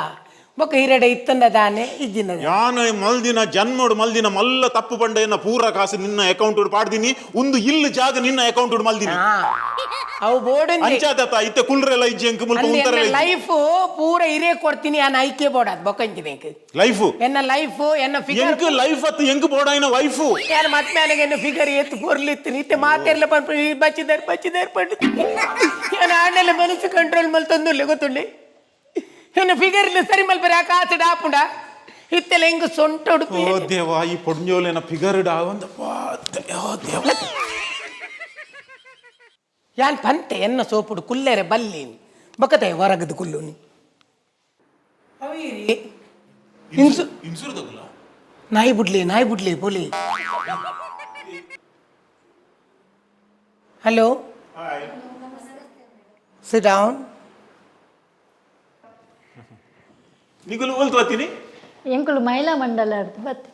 ಬೊಕ್ಕ ಹಿರಡೆ ಇತ್ತಂಡ ದಾನೆ ಇಜ್ಜಿನ. ಯಾನ್ ಮಲ್ದಿನ ಜನ್ಮೋಡು ಮಲ್ದಿನ ಮಲ್ಲ ತಪ್ಪು ಪಂಡ ಎನ್ನ ಪೂರ ಕಾಸು ನಿನ್ನ ಅಕೌಂಟ್ ಪಾಡ್ದಿನಿ. ಒಂದು ಇಲ್ಲು ಜಾಗ ನಿನ್ನ ಅಕೌಂಟ್ ಮಲ್ದಿನಿ. ಅವು ಬೋರ್ಡ್. ಅಂಚಾತ ಇತ್ತೆ ಕುಲ್ರೆಲ್ಲ ಇಜ್ಜಿ ಅಂಕ್ ಮುಲ್ಪ ಉಂತರೆಲ್ಲ. ಲೈಫ್ ಪೂರ ಹಿರೇ ಕೊಡ್ತೀನಿ ಯಾನ್ ಐಕೆ ಬೋರ್ಡ್ ಅದು ಬೊಕ್ಕಂಚಿನ. ಲೈಫ್. ಎನ್ನ ಲೈಫ್ ಎನ್ನ ಫಿಗರ್. ಎಂಕ್ ಲೈಫ್ ಅತ್ತು ಎಂಕ್ ಬೋಡಾಯಿನ ವೈಫು. ಯಾನ್ ಮತ್ತೆ ನನಗೆ ಎನ್ನ ಫಿಗರ್ ಎತ್ತು ಪೊರ್ಲಿತ್ತು ಇತ್ತೆ ಮಾತೆರ್ಲ ಪನ್ಪ ಬಚ್ಚಿದಾರ್ ಬಚ್ಚಿದಾರ್ ಪಂಡು. ಯಾನ್ ಆಂಡೆಲ್ಲ ಮನಸ್ಸು ಕಂಟ್ರೋಲ್ ಮಲ್ತೊಂದುಲ್ಲೆ ಗೊತ್ತುಂಡೆ. ಎನ್ನ ಫಿಗರ್ ಸರಿ ಮಲ್ಪರೆ ಆ ಕಾಸು ಡಾಪುಂಡ ಇತ್ತೆಲ್ಲ ಹೆಂಗ್ ಸೊಂಟ ಉಡುಪಿ. ಓ ದೇವಾ, ಈ ಪೊಡ್ಂಜೋಲೆನ ಫಿಗರ್ ಡಾವಂದಪ್ಪ, ಓ ದೇವ. ಯಾನ್ ಪಂತೆ ಎನ್ನ ಸೋಪುಡು ಕುಲ್ಲೆರೆ ಬಲ್ಲಿ ಬೊಕ್ಕತೆ ಹೊರಗದು ಕುಲ್ಲುನಿ ಇನ್ಸು. ಇನ್ಸೂರ್. ನಾಯಿ ಬುಡ್ಲಿ ನಾಯಿ ಬುಡ್ಲಿ ಪೋಲಿ. Hello, sit down. ನಿಗುಲು ಒಲ್ತು ಬತ್ತೀನಿ. ಎಂಕುಲು ಮಹಿಳಾ ಮಂಡಲ ಬತ್ತೆ.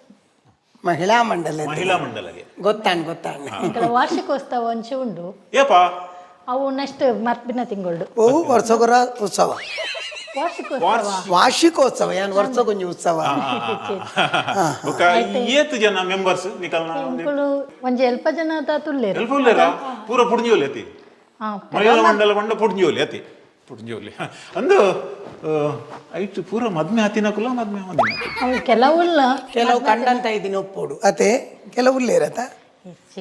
ಮಹಿಳಾ ಮಂಡಲ. ಮಹಿಳಾ ಮಂಡಲಗೆ. ಗೊತ್ತಾಣ್ ಗೊತ್ತಾಣ್. ಎಂಕಲ ವಾರ್ಷಿಕೋತ್ಸವ ಒಂಚೆ ಉಂಡು. ಏಪಾ? ಅವು ನೆಕ್ಸ್ಟ್ ಮರ್ಪಿನ ತಿಂಗಳು. ಓ ವರ್ಷಗೊರ ಉತ್ಸವ? ವಾರ್ಷಿಕೋತ್ಸವ. ವಾರ್ಷಿಕೋತ್ಸವ ಯಾನ್ ವರ್ಷಗೊಂಜಿ ಉತ್ಸವ. ಬೊಕ್ಕ ಏತ್ ಜನ ಮೆಂಬರ್ಸ್ ನಿಕಲ್ನ? ಎಂಕುಲು ಒಂಜಿ ಎಲ್ಪ ಜನ ತುಲ್ಲೇರು. ಎಲ್ಪ ಉಲ್ಲೇರಾ? ಪೂರ ಪುಡ್ಂಜೋಲಿ ಅತಿ? ಹಾ. ಮಹಿಳಾ ಮಂಡಲ ಮಂಡ ಪುಡ್ಂಜೋಲಿ ಅತಿ ಪುಡ್ಂಜೋಲಿ ಅಂದು ಐಟ್ ಪೂರ ಮದ್ಮೆ ಆತಿನ ಕುಲ ಮದ್ಮೆ ಆದಿನ. ಅವು ಕೆಲವುಲ್ಲ. ಕೆಲವು ಕಂಡಂತ ಇದ್ದೀನಿ ಒಪ್ಪೋಡು ಅತೆ ಕೆಲವು ಉಲ್ಲೇರತ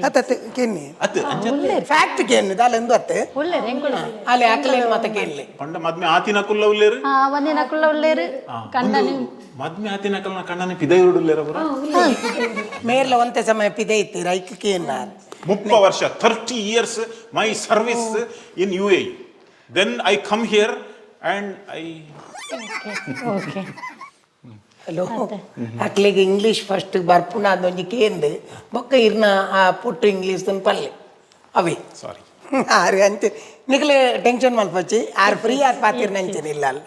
ಅತ್ತೆ ಕೆನ್ನಿ. ಅತ್ ಅಂಚ. ಫ್ಯಾಕ್ಟ್ ಕೆನ್ನಿ ದಾಲೆಂದು ಅತ್ತೆ. ಉಲ್ಲೇರು ಎಂಕುಲು. ಅಲ್ಲಿ ಅಕ್ಲೇನು ಮತ ಕೇಳಲಿ. ಪಂಡ ಮದ್ಮೆ ಆತಿನ ಕುಲ್ಲ ಉಲ್ಲೇರು. ಹಾ, ಒಂದಿನ ಕುಲ್ಲ ಉಲ್ಲೇರು ಕಂಡನಿ. ಮದ್ಮೆ ಆತಿನ ಕಲ್ನ ಕಣ್ಣನೆ ಪಿದೈರುಡುಲ್ಲೇರ ಪೂರ. ಮೇರ್ಲ ಒಂತೆ ಸಮಯ ಪಿದೆ ಇತ್ತು ರೈಕ್ ಕೇನ್ನಾರ್. 30 ವರ್ಷ, 30 years my service in UAE, then I come here and I okay. Hello, ಅಕ್ಲಿಗೆ English first ಬರ್ಪುಣ ಅದೊಂಜಿ ಕೇಂದು ಬೊಕ್ಕ ಇರ್ನ ಆ ಪುಟ್ಟು ಇಂಗ್ಲೀಷ್ ಪಲ್ಲೆ ಅವೇ. ಸಾರಿ. ಆರು ಅಂಚೆ ನಿಕ್ಲೆ ಟೆನ್ಷನ್ ಮಲ್ಪಚ್ಚಿ ಆರು ಫ್ರೀ ಆರ್ ಪಾತಿರ್ ನಂಚನೆ ಇಲ್ಲ ಅಲ್ಲ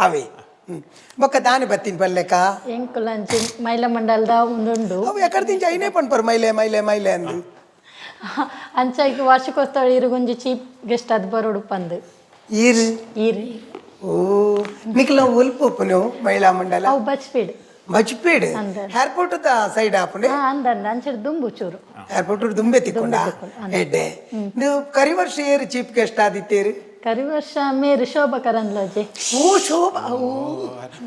ಅವೇ. ಹ್ಮ್. ಬೊಕ್ಕ ದಾನಿ ಬತ್ತೀನಿ ಪಲ್ಲೆಕ. ಎಂಕುಲು ಅಂಚೆ ಮಹಿಳಾ ಮಂಡಲದ ಒಂದುಂಡು. ಅವು ಎಕಡೆ ತಿಂಚ ಐನೇ ಪನ್ಪರ್ ಮೈಲೆ ಮೈಲೆ ಮೈಲೆ ಅಂದು. ಅಂಚ ಈಗ ವಾರ್ಷಿಕೋತ್ಸವ ಇರುಗೊಂಜಿ ಚೀಫ್ ಗೆಸ್ಟ್ ಅದು ಬರೋಡು ಪಂದು. ಈರ್? ಈರು. ಓ, ನಿಕ್ಲ ಒಲ್ಪ ನೀವು ಮಹಿಳಾ ಮಂಡಲ? ಅವು ಬಚ್ಪೀಡ್. ಬಜ್ಪೇಡ್? ಅಂದ. Airport side ಆಪುಂಡೆ? ಹಾ, ಅಂದ ಅಂದ ಅಂಚೆ ದುಂಬು ಚೂರು. ಏರ್ಪೋರ್ಟ್ ದುಂಬೆ ತಿಕ್ಕೊಂಡ ಎಡ್ಡೆ. ನೀವು ಕರಿ ವರ್ಷ ಏರು ಚೀಫ್ ಗೆಸ್ಟ್ ಆದಿತ್ತೇರು? ಕರಿ ವರ್ಷ ಮೇರು ಶೋಭಾ ಕರಂದ್ಲಾಜೆ. ಓ ಶೋಭಾ, ಓ.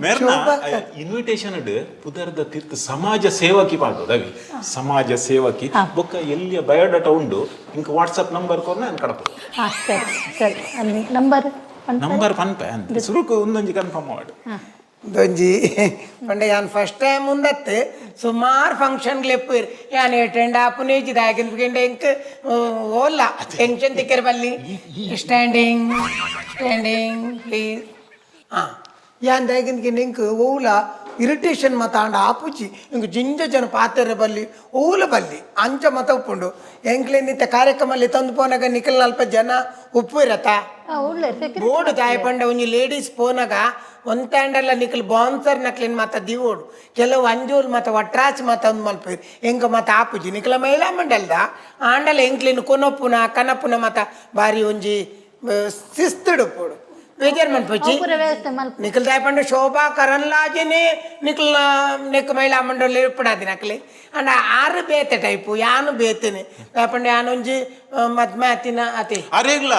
ಮೇರ್ನ ಶೋಭಾ. ಇನ್ವಿಟೇಷನ್ ಪುದರ್ದ ತೀರ್ಥ ಸಮಾಜ ಸೇವಕಿ ಪಾಡ್ದು ಅವಿ ಸಮಾಜ ಸೇವಕಿ. ಬೊಕ್ಕ ಎಲ್ಲಿಯ ಬಯೋಡಾಟಾ ಉಂಡು ಇಂಕ ವಾಟ್ಸಪ್ ನಂಬರ್ ಕೊರ್ನ ನಾನು ಕಡಪ. ಹಾ, ಸರಿ ಸರಿ, ಅಲ್ಲಿ ನಂಬರ್. ನಂಬರ್ ಪನ್ಪೆ ಅಂತ ಸುರುಕು ಒಂದೊಂಜಿ ಕನ್ಫರ್ಮ್ ಮಾಡು. ದೊಂಜಿ ಪಂಡ ಯಾನ್ ಫಸ್ಟ್ ಟೈಮ್ ಉಂದತ್ತೆ. ಸುಮಾರು ಫಂಕ್ಷನ್ ಲೆಪ್ಪು ಯಾನ್ ಅಟೆಂಡ್ ಆಪುನೆ ಜಿದಾಗಿನ ಎಂಕ್ ಓಲ್ಲ ಟೆನ್ಷನ್ ತಿಕ್ಕರ್ ಬಲ್ಲಿ. Standing standing please. ಹಾಂ, ಯಾನ್ ದಾಗಿನ ಎಂಕ್ ಓಲ ಇರಿಟೇಷನ್ ಮತ ಆಂಡ ಆಪುಜಿ. ಇಂಕ್ ಜಿಂಜ ಜನ ಪಾತೆರ ಬಲ್ಲಿ ಓಲ ಬಲ್ಲಿ ಅಂಚ ಮತ ಉಪ್ಪುಂಡು. ಎಂಕ್ಲೇನಿತ್ತ ಕಾರ್ಯಕ್ರಮಲ್ಲಿ ತಂದು ಪೋನಾಗ ನಿಖಲ್ ಅಲ್ಪ ಜನ ಉಪ್ಪು ಇರತ್ತಾ? ಹಾ, ಉಳ್ಳೇರು ಸೆಕ್ರೆಟರಿ. ಬೋರ್ಡ್ ದಾಯ ಪಂಡ ಒಂಜಿ ಲೇಡೀಸ್ ಪೋನಾಗ ಒಂತಾಂಡಲ್ಲ ನಿಕಲ್ ಬಾನ್ಸರ್ ನಕ್ಲಿನ್ ಮಾತ ದಿವೋಡು. ಕೆಲವು ಅಂಜೋಲ್ ಮಾತ ಒಟ್ರಾಚ್ ಮಾತ ಒಂದು ಮಲ್ಪೇರು ಎಂಕ ಮಾತ ಆಪುಜಿ. ನಿಕಲ ಮಹಿಳಾ ಮಂಡಲದ ಆಂಡಲ ಎಂಕ್ಲಿನ್ ಕೊನೊಪ್ಪುನ ಕನಪುನ ಮಾತ ಬಾರಿ ಒಂಜಿ ಶಿಸ್ತುಡುಪ್ಪುಡು. ಬೇಜಾರ್ ಮನ್ಪೊಚ್ಚಿ. ಅವು ಪೂರ ವ್ಯವಸ್ಥೆ ಮಲ್ಪ. ನಿಖಲ್ ದಾಯಪಂಡ ಶೋಭಾ ಕರಂದ್ಲಾಜೆನೆ ನಿಖಲ್ ನೆಕ್ ಮಹಿಳಾ ಮಂಡಳಿ ಇಪ್ಪಡಾದಿನ ಅಕ್ಲೆ. ಅಂಡ ಆರು ಬೇತೆ ಟೈಪು, ಯಾನು ಬೇತೇನೆ ದಾಯಪಂಡ ಯಾನೊಂಜಿ ಮದ್ಮೆ ಆತಿನ ಅತಿ. ಅರೇಗ್ಲ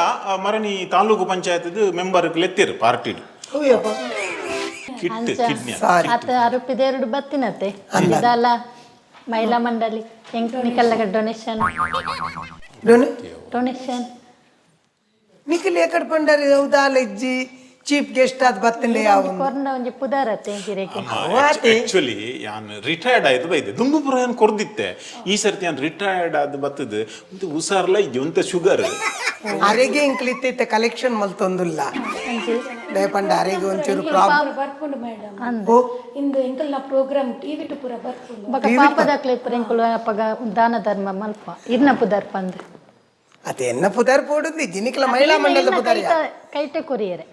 ಮರಣಿ ತಾಲೂಕು ಪಂಚಾಯತ್ ಮೆಂಬರ್ ಲೆತ್ತೀರು ಪಾರ್ಟಿ ಕಿಟ್ ಅಂಚ. ಕಿಡ್ನಿ. ಸಾರಿ. ಅತ್ತ ಆರೋಪಿದೇರುಡು ಬತ್ತಿನತೆ ಇದಾಲ ಮಹಿಳಾ ಮಂಡಳಿ ಎಂಕ್ ನಿಕಲ್ಲಗ ಡೊನೇಷನ್. ಡೊನೇಷನ್. ನಿಖಲ್ ಎಕಡ್ ಪಂಡರ್ ಉದಾಲ ಇಜ್ಜಿ, ಚೀಫ್ ಗೆಸ್ಟ್ ಆದ್ ಬತ್ತಂಡೆ ಯಾವ ಕೊರ್ನ ಒಂಜಿ ಪುದಾರತೆ ಗಿರೆಗೆ. ಆತೆ. ಆಕ್ಚುಲಿ ಯಾನ್ ರಿಟೈರ್ಡ್ ಆಯ್ತು ಬೈದೆ, ದುಂಬು ಪುರ ಯಾನ್ ಕೊರ್ದಿತ್ತೆ. ಈ ಸರ್ತಿ ಯಾನ್ ರಿಟೈರ್ಡ್ ಆದ್ ಬತ್ತದು ಒಂತೆ ಹುಷಾರ್ಲ ಇಜ್ಜಿ, ಒಂತೆ ಶುಗರ್. ಅರೆಗೆ ಇಂಕ್ಲಿತ್ತ ಕಲೆಕ್ಷನ್ ಮಲ್ತೊಂದುಲ್ಲ. ದಯಪಂಡ ಅರೆಗೆ ಒಂಚೂರು ಪ್ರಾಬ್ಲಮ್. ಬರ್ಪುಂಡು ಮೇಡಮ್. ಅಂದ್. ಇಂದು ಎಂಕಲ್ನ ಪ್ರೋಗ್ರಾಮ್ ಟಿವಿ ಟು ಪೂರ ಬರ್ಪುಂಡು. ಬೊಕ ಪಾಪದಾಕ್ಲೆ ಪುರ ಎಂಕುಲು ಅಪಗ ದಾನ ಧರ್ಮ ಮಲ್ಪ ಇರ್ನ ಪುದರ್ ಪಂದ್. ಅತೆ ಎನ್ನ ಪುದಾರ್ ಪೋಡುಂದಿ ಜಿನಿಕ್ಲ ಮಹಿಳಾ ಮಂಡಲದ ಪುದಾರ್. ಕೈಟೆ ಕೊರಿಯರೆ.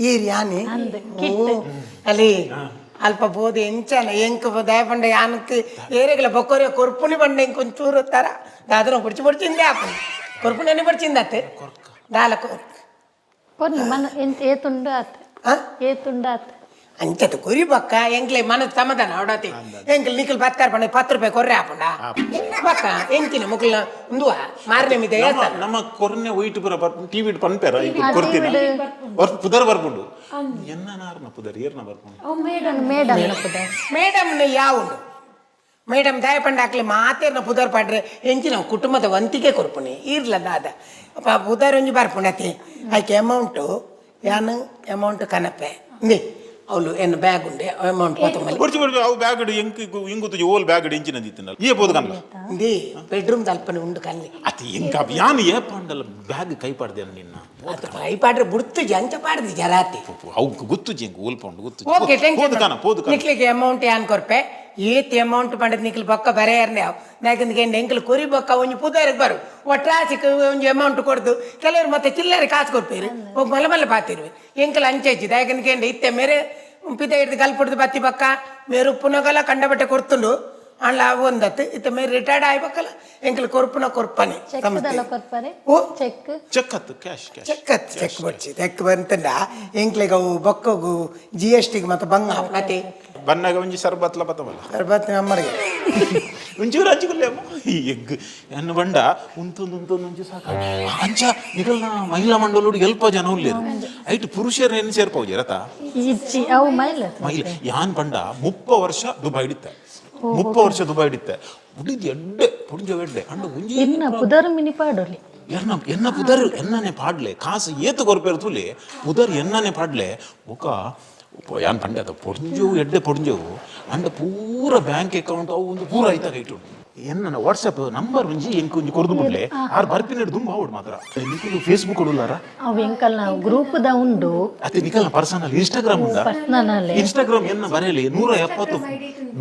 ಈರ್ ಯಾನಿ. ಅಂದ್. ಓ, ಅಲ್ಲಿ ಅಲ್ಪ ಬೋದು ಎಂಚನ ಎಂಕ್ ದಯಪಂಡ ಯಾನಕ್ ಏರೆಗ್ಲ ಬೊಕ್ಕೋರೆ ಕೊರ್ಪುನಿ ಬಂಡ ಎಂಕ್ ಒಂಚೂರು ತರ ದಾದನ ಪೊಡ್ಚಿ ಪೊಡ್ಚಿಂದೆ ಆಪುನಿ ಕೊರ್ಪುನಿ ಪೊಡ್ಚಿಂದತ್ತೆ ದಾಲ ಕೊರ್. ಕೊರ್ನಿ ಮನ ಎಂತ ಏತುಂಡು ಆತ್. ಆ? ಏತುಂಡು ಆತ್. ಅಂಚದ ಕುರಿ ಬಕ್ಕ ಎಂಕ್ಲೆ ಮನಸ್ ಸಮಾಧಾನ ಅವಡತಿ. ಎಂಕ್ಲೆ ನಿಖಲ್ ಬತ್ತಾರ ಪಂಡ 10 ರೂಪಾಯಿ ಕೊರ್ರೆ ಆಪುಂಡ ಬಕ್ಕ ಎಂಚಿನ ಮುಕ್ಲ ಉಂದುವ ಮಾರನೇ ಮಿದ. ನಮ್ಮ ನಮ್ಮ ಕೊರ್ನೆ ಒಯ್ಟ್ ಪುರ ಟಿವಿ ಪನ್ಪೆರ ಕೊರ್ತಿನ ಪುದರ್ ಬರ್ಪುಂಡು, ಎನ್ನ ನಾರ್ನ ಪುದರ್ ಏರ್ನ ಬರ್ಪುಂಡು. ಅವು ಮೇಡಮ್. ಮೇಡಮ್ ಪುದರ್. ಮೇಡಮ್ ಯಾವುಂಡು ಮೇಡಮ್? ದಯಪಂಡ ಹಾಕ್ಲಿ ಮಾತೇರ್ನ ಪುದರ್ ಪಾಡ್ರೆ ಎಂಚಿನ ಕುಟುಂಬದ ವಂತಿಗೆ ಕೊರ್ಪುನಿ ಇರ್ಲ ದಾದ ಅಪ್ಪ ಪುದರ್ ಒಂಜಿ ಬರ್ಪುಂಡತಿ. ಐಕೆ ಅಮೌಂಟು ಯಾನು ಅಮೌಂಟ್ ಕನಪೆ ಇಂದಿ ಅವಳು ಎನ್ನ ಬ್ಯಾಗ್ ಉಂಡೆ ಅಮೌಂಟ್ ಪತ್ತೊಂಬಲ್ಲಿ. ಬೊಡ್ಚಿ ಬೊಡ್ಚಿ, ಅವು ಬ್ಯಾಗ್ ಎಂಕ್ ಇಂಗುತ್ತು ಓಲ್ ಬ್ಯಾಗ್ ಎಂಚಿನ ದಿತ್ತಿನಲ್ಲ ಈ ಪೋದು ಕನ್ಲ. ಇಂದಿ ಬೆಡ್ರೂಮ್ ತಲ್ಪನೆ ಉಂಡು ಕಲ್ಲಿ. ಅತಿ ಎಂಕ ಯಾನು ಏ ಪಾಂಡಲ್ಲ ಬ್ಯಾಗ್ ಕೈ ಪಾಡ್ದೆ ನಿನ್ನ. ಅದು ಕೈ ಪಾಡ್ರೆ ಬುಡ್ತು ಅಂಚ ಪಾಡ್ದಿ ಜರಾತಿ. ಅವು ಗೊತ್ತುಜಿ ಎಂಕ್ ಓಲ್ ಪೌಂಡು ಗೊತ್ತು. ಓಕೆ. ಪೋದು ಕಾನ ಪೋದು ಕಾನ. ನಿಕ್ಲಿಗೆ ಅಮೌಂಟ್ ಯಾನ್ ಕೊರ್ಪೆ. ಏತ್ ಅಮೌಂಟ್ ಪಂಡದ್ ನಿಕ್ಲು ಬೊಕ್ಕ ಬರೆಯರ್ನೆ ಅವು ಯಾಕಂದ್ರೆ ಎಂಕ್ಲು ಕುರಿ ಬೊಕ್ಕ ಒಂಜಿ ಪುದರ್ಗ್ ಬರು ಒಟ್ರಾಸಿಕ್ ಒಂಜಿ ಅಮೌಂಟ್ ಕೊಡ್ದು ಕೆಲವರು ಮತ್ತೆ ಚಿಲ್ಲರೆ ಕಾಸು ಕೊರ್ಪೇರು ಒಬ್ಬ ಮಲ್ಲ ಮಲ್ಲ ಪಾತಿರುವೆ. ಎಂಕಲ್ ಅಂಚೆಜ್ಜಿ ದಾಯಕಂದ್ರೆ ಇತ್ತೆ ಮೇರೆ ಪಿದ ಹಿಡ್ದು ಗಲ್ಪುಡ್ದು ಬತ್ತಿ ಬಕ್ಕ ಮೇರು ಪುನಗಲ ಕಂಡಬಟ್ಟೆ ಕೊಡ್ತುಂಡು ಅಣ್ಣ ಒಂದತ್ತು ಇತ್ತೆ ಮೇರೆ ರಿಟೈರ್ಡ್ ಆಯ್ಬಕ್ಕಲ್ಲ ಎಂಕಲ್ ಕೊರ್ಪುನ ಕೊರ್ಪನೆ. ಚೆಕ್ ದಲ್ಲ ಕೊರ್ಪರೆ. ಓ. ಚೆಕ್. ಚೆಕ್ ಅತ್ತು, cash cash. Check ಅತ್ತು, ಚೆಕ್ ಬಡ್ಸಿ ಚೆಕ್ ಬಂತಂಡ ಎಂಕ್ಲೆಗ್ ಅವು ಬೊಕ್ಕಗು ಜಿ ಎಸ್ ಟಿಗೆ ಮತ್ತೆ ಬಂಗ ಮತ್ತೆ. ಬನ್ನಾಗ ಒಂಜಿ ಸರ್ಬತ್ಲ ಬತ್ತವಲ್ಲ. ಸರ್ಬತ್ ನಮ್ಮರಿಗೆ. ಒಂಚೂರು ಹಂಚಿಕೊಳ್ಳಿ ಅಮ್ಮ. ಈ ಎಗ್ ಎನ್ನ ಬಂಡ ಉಂತೊಂದು ಉಂತೊಂದು ಒಂಚು ಸಾಕು. ಅಂಚ ನಿಗಲ್ನ ಮಹಿಳಾ ಮಂಡಲೋಡು ಎಲ್ಪ ಜನ ಉಲ್ಲೇರು ಐಟ್ ಪುರುಷರು ಏನು ಸೇರ್ಪೌಜಿ ರಥ. ಇಜ್ಜಿ, ಅವು ಮೈಲ. ಮಹಿಳೆ ಯಾನ್ ಬಂಡ 30 ವರ್ಷ ದುಬೈ ಹಿಡಿತೆ, 30 ವರ್ಷ ದುಬೈ ಹಿಡಿತೆ. ಉಡಿದ್ ಎಡ್ಡೆ ಪುಡಿಂಜ ಎಡ್ಡೆ ಅಂಡ ಒಂಜಿ. ಇರ್ನ ಪುದರ್ ಮಿನಿ ಪಾಡೊಲಿ. ಎರ್ನ ಎನ್ನ ಪುದರ್ ಎನ್ನನೆ ಪಾಡ್ಲೆ, ಕಾಸು ಏತು ಕೊರ್ಪೇರು ತುಲಿ ಪುದರ್ ಎನ್ನನೆ ಪಾಡ್ಲೆ. ಬೊಕ ಯಾನ್ ಪಂಡೆ ಅದ ಪೊಡಿಂಜವು ಎಡ್ಡೆ ಪೊಡಿಂಜವು ಅಂಡ ಪೂರ ಬ್ಯಾಂಕ್ ಅಕೌಂಟ್ ಅವು ಒಂದು ಪೂರ ಐತಾಗ ಇಟ್ಟು ಎನ್ನ ವಾಟ್ಸಪ್ ನಂಬರ್ ಒಂಜಿ ಎಂಕ್ ಒಂಜಿ ಕೊರ್ದು ಬಿಡ್ಲೆ. ಆರ್ ಬರ್ಪಿನ ದುಂಬು ಆವಡ್ ಮಾತ್ರ. ನಿಕುಲು ಫೇಸ್ಬುಕ್ ಕೊಡುಲಾರ? ಅವು ಎಂಕಲ್ನ ಗ್ರೂಪ್ ದ ಉಂಡು. ಅತ್ತೆ ನಿಕಲ್ನ ಪರ್ಸನಲ್ ಇನ್ಸ್ಟಾಗ್ರಾಮ್ ಉಂಡ? ಪರ್ಸನಲ್. ಇನ್ಸ್ಟಾಗ್ರಾಮ್ ಎನ್ನ ಬರೆಯಲಿ 170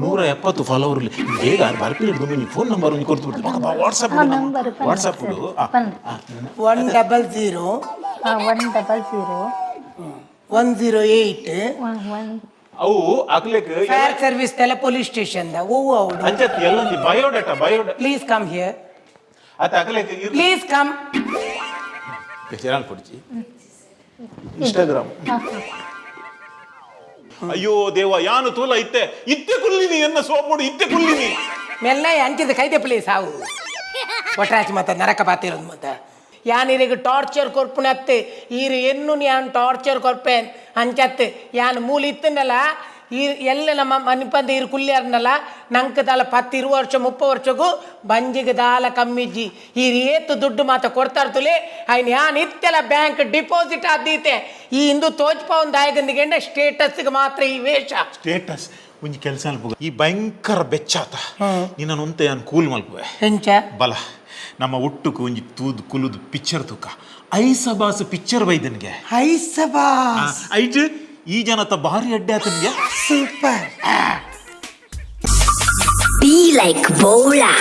170 ಫಾಲೋವರ್. ಬೇಗ ಆರ್ ಬರ್ಪಿನ ದುಂಬು ಫೋನ್ ನಂಬರ್ ಒಂಜಿ ಕೊರ್ದು ಬಿಡ್ಲೆ WhatsApp. Number. WhatsApp. 100. 100. 108. One one ಅವು ಅಕ್ಲೆಕ್ ಫೈರ್ ಸರ್ವಿಸ್ ತೆಲ ಪೊಲೀಸ್ ಸ್ಟೇಷನ್ the ಓ ಅವಳು. ಅಂಚತ್ ಎಲ್ಲ biodata biodata. Please come here. ಅತ್ತ ಅಕ್ಲೆಕ್. Please come. ಬೇಜಾರು ಪಡಿಚಿ ಇನ್ಸ್ಟಾಗ್ರಾಮ್. ಅಯ್ಯೋ ದೇವ, ಯಾನು ತೂಲ ಇತ್ತೆ ಇತ್ತೆ ಕುಲ್ಲಿನಿ ಎನ್ನ ಸೋಪುಡು ಇತ್ತೆ ಕುಲ್ಲಿನಿ. ಮೆಲ್ಲ ಅಂಚಿದ ಕೈದೆ ಪ್ಲೀಸ್ ಹಾವು ಒಟ್ರಾಚಿ ಮತ್ತ ನರಕ ಪಾತಿರೋದು ಮತ್ತ ಯಾನ್ ಇರಿಗೆ ಟಾರ್ಚರ್ ಕೊರ್ಪುನತ್ತೆ ಈರು ಎನ್ನು ಯಾನ್ ಟಾರ್ಚರ್ ಕೊರ್ಪೇನ್ ಅಂಚತ್ತೆ ಯಾನ್ ಮೂಲ ಇತ್ತನಲ್ಲ ಈ ಎಲ್ಲ ನಮ್ಮ ಮನಿಪಂದ ಇರು ಕುಲ್ಯಾರ್ನಲ್ಲ ನಂಗೆ ದಾಲ 10 20 ವರ್ಷ 30 ವರ್ಷಕ್ಕೂ ಬಂಜಿಗೆ ದಾಲ ಕಮ್ಮಿಜ್ಜಿ. ಈ ಏತು ದುಡ್ಡು ಮಾತ ಕೊಡ್ತಾರ ತುಲೆ ಐನ್ ಯಾನ್ ಇತ್ತೆಲ್ಲ ಬ್ಯಾಂಕ್ ಡಿಪಾಸಿಟ್ ಆದೀತೆ. ಈ ಇಂದು ತೋಜ್ಪಾವನ್ ದಾಯಗಂದಿಗೆಂಡ ಸ್ಟೇಟಸ್ಗೆ ಮಾತ್ರ ಈ ವೇಷ. ಸ್ಟೇಟಸ್ ಒಂಜಿ ಕೆಲಸ ಅನ್ಪುಗ ಈ ಭಯಂಕರ ಬೆಚ್ಚಾತ ನಿನ್ನ ಒಂತೆ ಯಾನ್ ಕೂಲ್ ಮಲ್ಪುವೆ. ಎಂಚ? ಬಲ ನಮ್ಮ ಒಟ್ಟುಕು ಒಂಜಿ ತೂದು ಕುಲುದು ಪಿಕ್ಚರ್ ತೂಕ. ಐಸಬಾಸ್ ಪಿಕ್ಚರ್ ಬೈದನ್ಗೆ. ಐಸಬಾ. ಐಟ್ ಈ ಜನತ ಭಾರಿ ಅಡ್ಡೆ ಆತನ್ಗೆ. Super. Be like Bola.